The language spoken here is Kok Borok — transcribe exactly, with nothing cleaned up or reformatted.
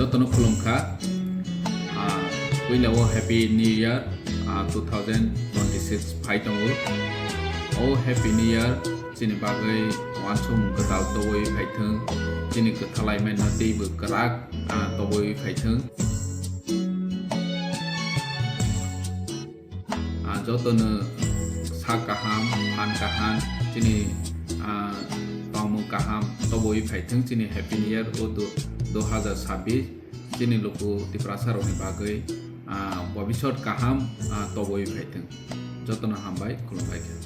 Jotono khulumkha. Ah, puila o Happy New Year, ah, two thousand twenty-six phai tongo. O Happy New Year chini bagwi uansukmung kwtal tobwi phaithwng, chini kwthalai mano teibo kwrak, ah, tobwi phaithwng. Ah, jotono sak kaham, phan kaham, chini, ah, tongmung kaham tobwi phaithwng chini Happy New Year o du-, dui hazar sabbish chini luku Tiprasa rokni bagwi, ah, bobisot kaham, ah, tobwi phaithwng. Jotono hambai, khulumbai kha.